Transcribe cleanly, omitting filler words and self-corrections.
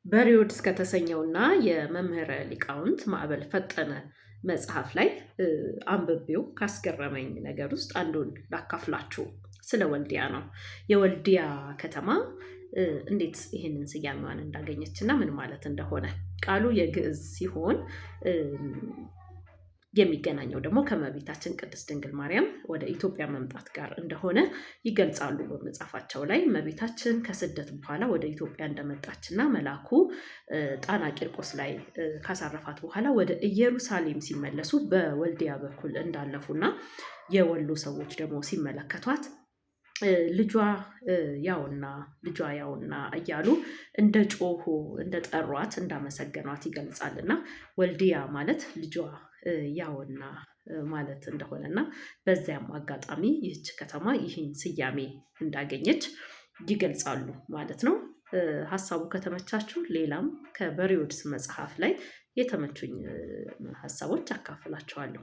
በሪዮድስ ከተሰኘውና የመምህረ ሊቃውንት ማዕበል ፈጠነ መጽሐፍ ላይ አንብቤው ካስገረመኝ ነገር ውስጥ አንዱን ላካፍላችሁ። ስለ ወልዲያ ነው። የወልዲያ ከተማ እንዴት ይህንን ስያሜዋን እንዳገኘች እና ምን ማለት እንደሆነ። ቃሉ የግዕዝ ሲሆን የሚገናኘው ደግሞ ከእመቤታችን ቅድስት ድንግል ማርያም ወደ ኢትዮጵያ መምጣት ጋር እንደሆነ ይገልጻሉ በመጽሐፋቸው ላይ። እመቤታችን ከስደት በኋላ ወደ ኢትዮጵያ እንደመጣችና መልአኩ ጣና ቂርቆስ ላይ ካሳረፋት በኋላ ወደ ኢየሩሳሌም ሲመለሱ በወልዲያ በኩል እንዳለፉና የወሎ ሰዎች ደግሞ ሲመለከቷት ልጇ ያውና ልጇ ያውና እያሉ እንደ ጮሁ፣ እንደ ጠሯት፣ እንዳመሰገኗት ይገልጻል። እና ወልዲያ ማለት ልጇ ያውና ማለት እንደሆነ እና በዚያም አጋጣሚ ይህች ከተማ ይህን ስያሜ እንዳገኘች ይገልጻሉ ማለት ነው። ሀሳቡ ከተመቻችሁ ሌላም ከበሪዎድስ መጽሐፍ ላይ የተመቹኝ ሀሳቦች አካፍላችኋለሁ።